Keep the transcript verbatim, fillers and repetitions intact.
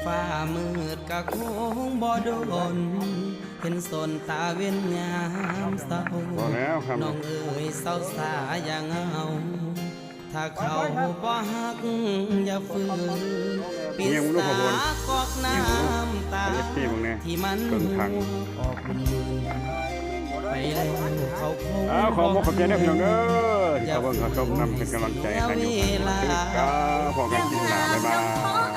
ฟ้ามืดก็คงบ่โดน เห็นสนตาเว้นยามเศร้า พอแล้วครับ น้องเอ๋ยเศร้าสาอย่างเอา ถ้าเขาบ่ฮักอย่าฝืน ปิด เงียบลูกขบวน สากอกน้ำตา เอฟซีพวกนี้ ที่มัน เบิ่งทาง ออกมือไปแล้วเขาคง เอาขอบอกขอบใจนะพี่น้องเด้อที่เข้าเบิ่งเข้าชมนำเป็นกำลังใจให้อยู่ครับ พบกันคลิปหน้า บ๊ายบาย